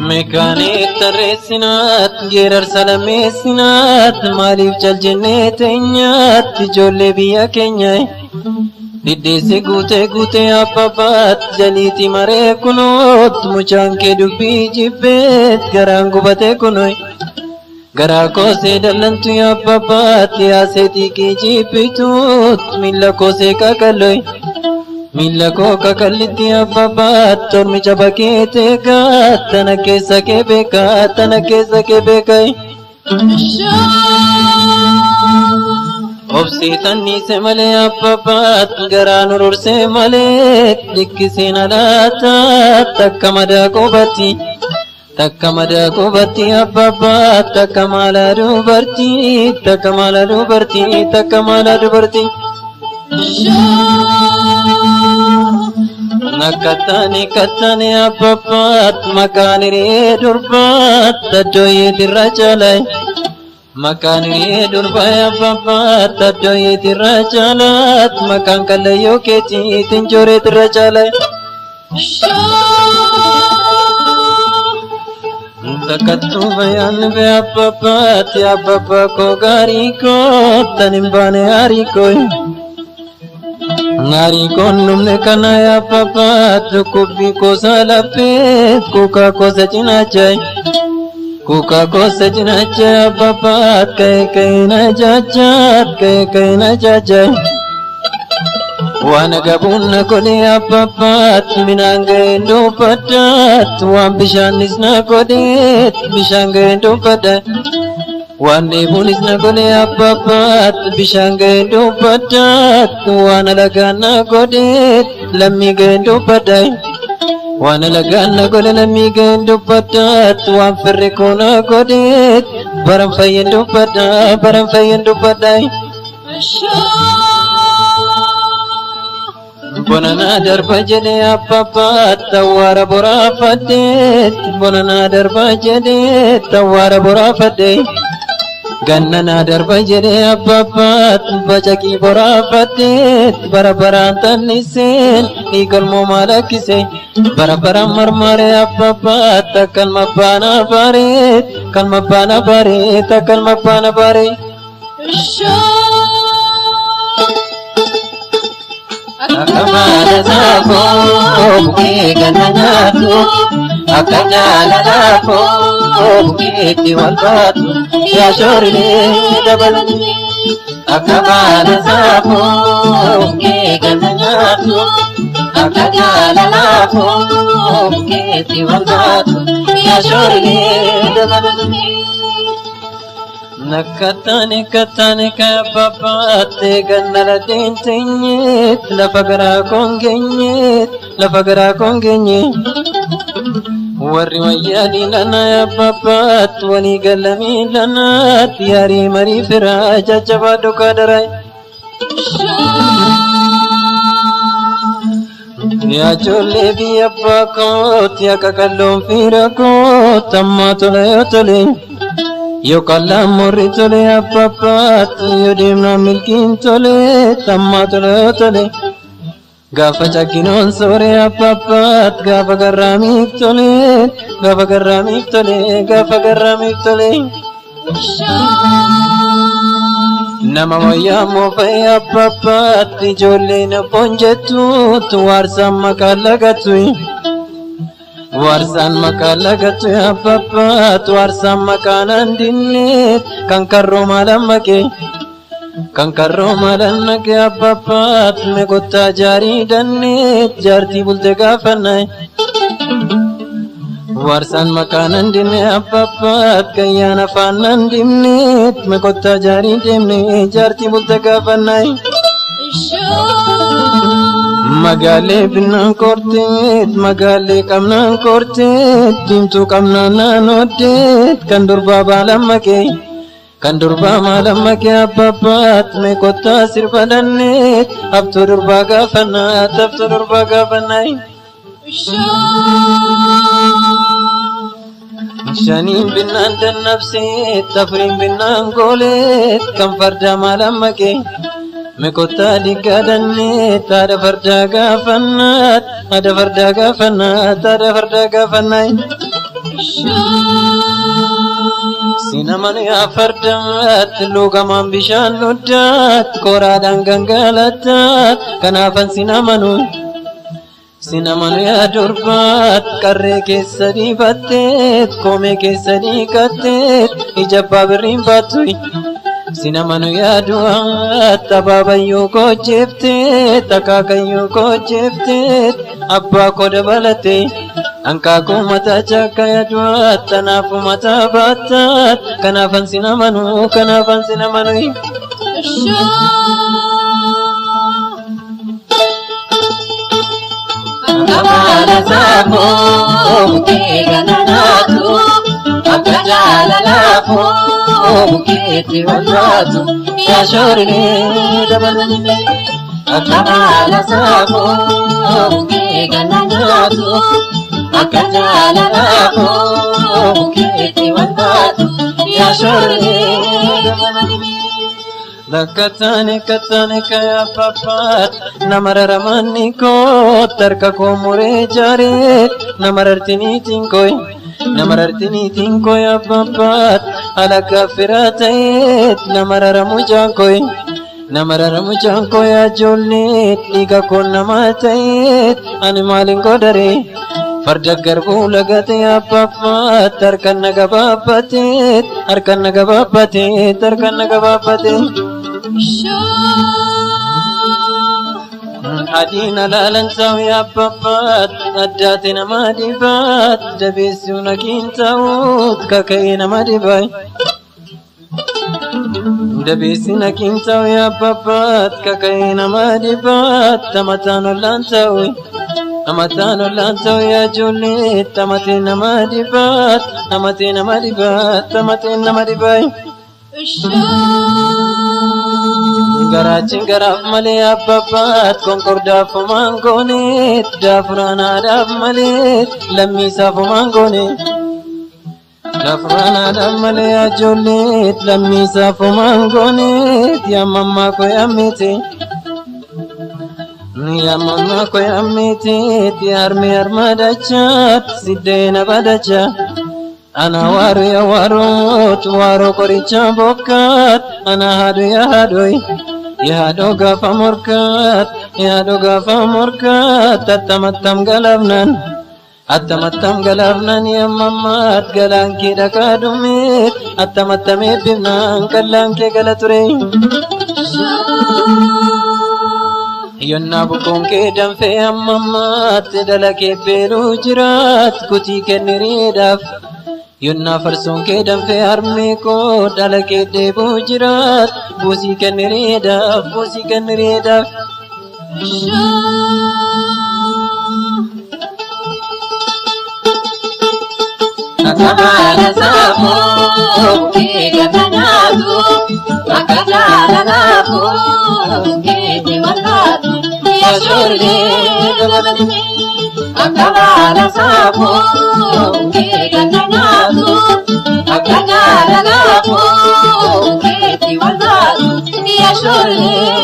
Meekaanii tarreessinaat geerarsa lammeessinaat maaliif caljennee teenyaat ijoollee biyya keenyaa diddeesse guutee guutee abbabbaat jaliiti maree kunoot mucaan kee dubbii jibbeet garaan gubatee kunoy garaa koosee dallantu abbabbaat yaasee xiiqii jibbituut miila koosee qaqalloy. Miila koo kakallitti abbabbaat tormicha bakkee teegaa tana keessa kee beekaa tana keessa kee beekaa. Obsiitanniise malee abbabbaat garaan urursee malee dhikkisiin alaataa takka madaa qubatti. Takka madaa qubatti abbabbaat takka maala dubartii takka maala dubartii takka maala dubartii. Nakkattaani kattaani abbabbaat maqaan hiree durbaat addooyeetirra caalaa. Maqaan hiree durbaa abbabbaat addooyeetirra caalaat maqaan kallayyoo keetii tinjooreetirra caalaa. Takkattuu bayaan bee abbabbaat abbabbaa koo gaarii koo tan hin baane haarii koo. Naarii koon dhumne kana abbabbaat dhukkubbii kosa lapheet kuukaa kosa cinaachaa. Kuukaa kosa cinaachaa abbabbaat ka'ee ka'ee na jaajaat ka'ee ka'ee na jaajaa. Waan gabuun na godhe abbabbaat minaan ga'een dubbaddaat waan bishaanis na godheet bishaan ga'een dubbadda. Waan dheebuunis na godhe abbabbaat bishaan ga'een dubbaddaat waan alagaan na godheet lammii ga'een dubbadda. Waan alagaan na godhe lammii ga'een dubbaddaat waan firri koo na godheet baran fayyeen dubbadda baran fayyeen dubbadda. Bonanaa darba jedhee abbabbaat awwaara boraafadheet bonanaa darba jedhee awwaara boraafadhee. Gannanaa darba jedhee abbabbaat bacaqii boraafadheet bara baraan tanniseen ni galmoo maalakkise bara baraan marmaree abbabbaat akkalma baana bareet kalma baana bareet akkalma baana baree. Akka baala saafoo bukkee ganna nyaatu akka jaalalaafoo bukkeetti wal baatu yaa shoorilee dabalu. Akka baala saafoo bukkee ganna nyaatu akka jaalalaafoo bukkeetti wal baatu yaa shoorilee dabalu. Nakkattaani kattaani kabbabbaate ganna lateen teenyeet lafa garaa koon geenyeet lafa garaa koon geenyeet. Warri wayyaa lana abbabbaat walii galamii lanaat yaarii marii firaa jajjabaa dhugaa daraa. Yaa ijoollee biyya abbaa koot yaa qaqalloon fiira koot ammaa tola yoo tole. Yoo qallaan morri tole abbabbaat yoo deemnaan milkiin tole ammaa tola yoo tole. Gaafa cakkinoon sooree abbabbaat gaafa garraamiif tole gaafa garraamiif tole gaafa garraamiif tole. Nama wayyaa moofa'ee abbabbaat ijoolleen obboon jettuut waarsaan maqaan lagattu. Waarsaan maqaan lagattu abbabbaat waarsaan maqaan handinneet kan karroo maalan maqee. Kan karroo maalan naqee abbabbaat meeqottaa jaarii danneet jaartii bulte gaafannaa. Waarsaan maqaan handinne abbabbaat kayyaan afaan handinneet meeqottaa jaarii deemne jaartii bulte gaafannaa. Magaalee binnaan korteet magaalee qabnaan korteet diimtuu qabnaan naannooddeet kan durbaa baalan maqee kan durbaa maalan maqee abbabbaat meeqottaa sirba danneet haftuu durbaa gaafannaa haftuu durbaa gaafannaa. Shaniin binnaan dannabseet afuriin binnaan gooleet kan fardaa maalan maqee. Meekota digadannee haadha fardaa gaafannaa haadha fardaa gaafannaa haadha fardaa gaafannaa. Sinaman yaa fardaat lugamaan bishaan loddaat koraadhaan gangalataat kanaafan sinamanu. Sinamanu yaa durbaat qarree keessa dibatteet koomee keessa dhiqatteet ija abbaa birriin baattu. Sinamanu yaa du'aat abaabayyuu koo jeefteet akaakayyuu koo jeefteet abbaa koo dabalatee. Ankaakuu mataa jaakka yaa du'aat tanaafu mataa baataat kanaafan sinamanu kanaafan sinamanu. Akka baala saafoo bukkee gananaatu akka jaalalaafoo bukkeetti wal baatu Yaa shoorree dabalame. Akka baala saafoo bukkee gananaatu akka jaalalaafoo bukkeetti wal baatu yaa shoorree dabalame. Lakkataane kattaane kaya papaat nama raramanni koo tarka koo muree jaaree nama rartiniitiin kooy nama rartiniitiin kooy abbabbaat alagaa firaa ta'eet nama raramu jaankooy nama raramu jaankooy ajoolleet dhiiga koo nama ta'eet ani maalin godharee farda garbuu lagate abbabbaat harkaan na gabaabbateet harkaan na gabaabbateet harkaan na gabaabbateet. Adiin alaalan ta'u abbabbaat addaate nama dibaat dabeessuu nagiin ta'uut kaka'ee nama dibaay. Dabeessi nagiin ta'u abbabbaat kaka'ee nama dibaat tamataan ollaan ta'u. Amataan ollaan ta'u yaa ijoollee tamatee nama dibaat tamatee nama dibaat tamatee nama dibaay. Garaachiin garaaf malee abbabbaat konkordaaf homaan gooneet daafuraan haadhaaf malee lammiisaaf homaan goone. Daafuraan haadhaaf malee ijoolleet lammiisaaf homaan gooneet yaa mammaa koo yaammeete. Yaa mammaa koo yaammeete yaa harmee harmaa dachaat siddeena badachaa. Ana waaru yaa waaroot waaroo qoricha bokkaat ana haadhu yaa haadhoy. Yaadoo gaafa morkaat yaadoo gaafa morkaat attamattam galaafnan attamattam galaafnan yammammaat galaan kee dhaqaa dhumeet attamattam eebbifnaan qallaan kee gala ture. Yonnaa bukkoon kee danfee ammammaat dhala kee beeluu jiraat kutii kenniriidhaaf. Yonnaa farsoon kee danfee harmee koo dhala kee deebuu jiraat buusii kenniriidhaaf buusii kenniriidhaaf. Akka baala saafoo bukkee gananaatu akka jaalalaafoo bukkeetti wal baatu yaa shoorree dabalame. Akka baala saafoo bukkee gananaatu akka jaalalaafoo bukkeetti wal baatu yaa shoorree